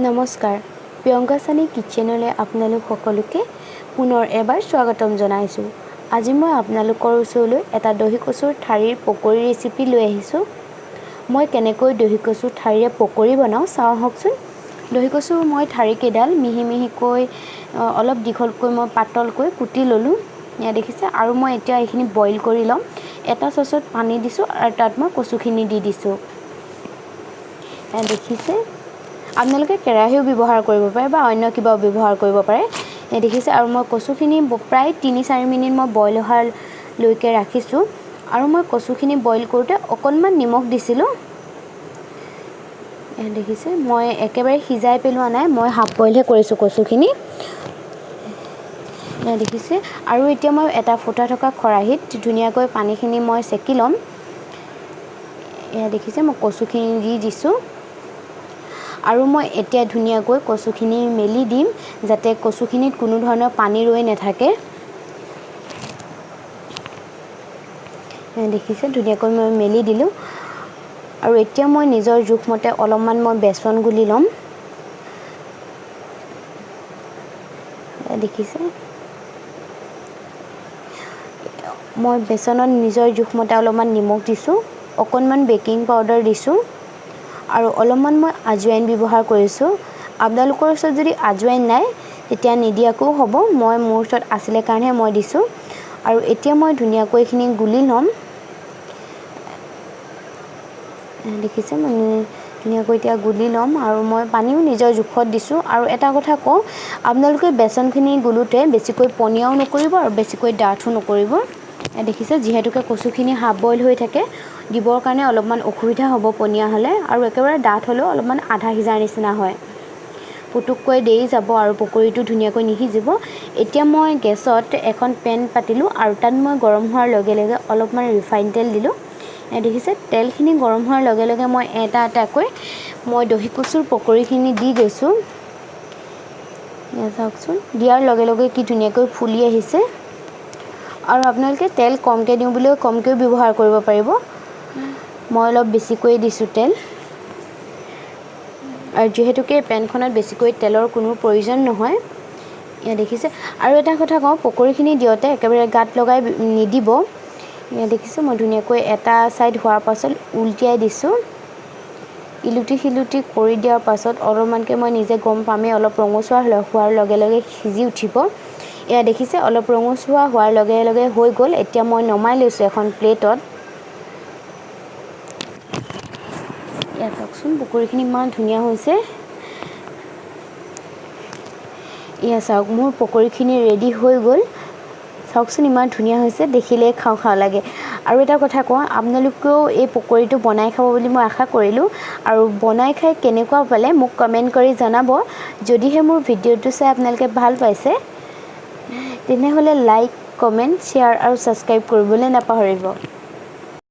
নমস্কাৰ, প্ৰিয়ংকা চানী কিটচেনলৈ আপোনালোক সকলোকে পুনৰ এবাৰ স্বাগতম জনাইছোঁ। আজি মই আপোনালোকৰ ওচৰলৈ এটা দহি কচুৰ ঠাৰিৰ পকৰী ৰেচিপি লৈ আহিছোঁ। মই কেনেকৈ দহি কচুৰ ঠাৰিৰে পকৰী বনাওঁ চাওঁ আহকচোন। দহি কচুৰ মই ঠাৰিকেইডাল মিহি মিহিকৈ অলপ দীঘলকৈ মই পাতলকৈ কুটি ল'লোঁ, এয়া দেখিছে। আৰু মই এতিয়া এইখিনি বইল কৰি ল'ম। এটা চচত পানী দিছোঁ আৰু তাত মই কচুখিনি দি দিছোঁ, এয়া দেখিছে। আপোনালোকে কেৰাহীও ব্যৱহাৰ কৰিব পাৰে বা অন্য কিবাও ব্যৱহাৰ কৰিব পাৰে, এয়া দেখিছে। আৰু মই কচুখিনি প্ৰায় 3-4 মিনিট মই বইল হোৱালৈকে ৰাখিছোঁ। আৰু মই কচুখিনি বইল কৰোঁতে অকণমান নিমখ দিছিলোঁ, এয়া দেখিছে। মই একেবাৰে সিজাই পেলোৱা নাই, মই হাফ বইলহে কৰিছোঁ কচুখিনি, এয়া দেখিছে। আৰু এতিয়া মই এটা ফুটা থকা খৰাহীত ধুনীয়াকৈ পানীখিনি মই চেকি ল'ম, এয়া দেখিছে। মই কচুখিনি দি দিছোঁ আৰু মই এতিয়া ধুনীয়াকৈ কচুখিনি মেলি দিম, যাতে কচুখিনিত কোনো ধৰণৰ পানী ৰৈ নাথাকে। দেখিছে, ধুনীয়াকৈ মই মেলি দিলোঁ। আৰু এতিয়া মই নিজৰ জোখমতে অলপমান মই বেচন গুলি ল'ম, দেখিছে। মই বেচনত নিজৰ জোখমতে অলপমান নিমখ দিছোঁ, অকণমান বেকিং পাউডাৰ দিছোঁ আৰু অলপমান মই আজৱাইন ব্যৱহাৰ কৰিছোঁ। আপোনালোকৰ ওচৰত যদি আজৱাইন নাই তেতিয়া নিদিয়াকৈও হ'ব, মই মোৰ ওচৰত আছিলে কাৰণেহে মই দিছোঁ। আৰু এতিয়া মই ধুনীয়াকৈ এইখিনি গুলি ল'ম, দেখিছে। মই ধুনীয়াকৈ এতিয়া গুলি ল'ম আৰু মই পানীও নিজৰ জোখত দিছোঁ। আৰু এটা কথা কওঁ, আপোনালোকে বেচনখিনি গুলোঁতে বেছিকৈ পনীয়াও নকৰিব আৰু বেছিকৈ ডাঠো নকৰিব, দেখিছে। যিহেতুকে কচুখিনি হাফ বইল হৈ থাকে, দিবৰ কাৰণে অলপমান অসুবিধা হ'ব পনীয়া হ'লে, আৰু একেবাৰে ডাঠ হ'লেও অলপমান আধা সিজাৰ নিচিনা হয়, পুটুককৈ দেৰি যাব আৰু পকৰীটো ধুনীয়াকৈ নিসিজিব। এতিয়া মই গেছত এখন পেন পাতিলোঁ আৰু তাত মই গৰম হোৱাৰ লগে লগে অলপমান ৰিফাইন তেল দিলোঁ, দেখিছে। তেলখিনি গৰম হোৱাৰ লগে লগে মই এটা এটাকৈ মই দহি কচুৰ পকৰীখিনি দি গৈছোঁ, চাওকচোন। দিয়াৰ লগে লগে কি ধুনীয়াকৈ ফুলি আহিছে। আৰু আপোনালোকে তেল কমকৈ দিওঁ বুলিও কমকৈও ব্যৱহাৰ কৰিব পাৰিব, মই অলপ বেছিকৈয়ে দিছোঁ তেল। আৰু যিহেতুকে পেনখনত বেছিকৈ তেলৰ কোনো প্ৰয়োজন নহয়, এয়া দেখিছে। আৰু এটা কথা কওঁ, পকৰীখিনি দিওঁতে একেবাৰে গাত লগাই নিদিব, এয়া দেখিছে। মই ধুনীয়াকৈ এটা ছাইড হোৱাৰ পাছত উলটিয়াই দিছোঁ। ইলুটি সিলুটি কৰি দিয়াৰ পাছত অলপমানকৈ মই নিজে গম পামেই, অলপ ৰঙচুৱা হোৱাৰ লগে লগে সিজি উঠিব, এয়া দেখিছে। অলপ ৰঙচুৱা হোৱাৰ লগে লগে হৈ গ'ল। এতিয়া মই নমাই লৈছোঁ এখন প্লেটত, এয়া চাওকচোন পকৰীখিনি ইমান ধুনীয়া হৈছে। এয়া চাওক, মোৰ পকৰীখিনি ৰেডি হৈ গ'ল, চাওকচোন ইমান ধুনীয়া হৈছে, দেখিলেই খাওঁ খাওঁ লাগে। আৰু এটা কথা কওঁ, আপোনালোকেও এই পকৰীটো বনাই খাব বুলি মই আশা কৰিলোঁ। আৰু বনাই খাই কেনেকুৱা পালে মোক কমেণ্ট কৰি জনাব। যদিহে মোৰ ভিডিঅ'টো চাই আপোনালোকে ভাল পাইছে তেনেহ'লে লাইক, কমেণ্ট, শ্বেয়াৰ আৰু ছাবস্ক্ৰাইব কৰিবলৈ নাপাহৰিব।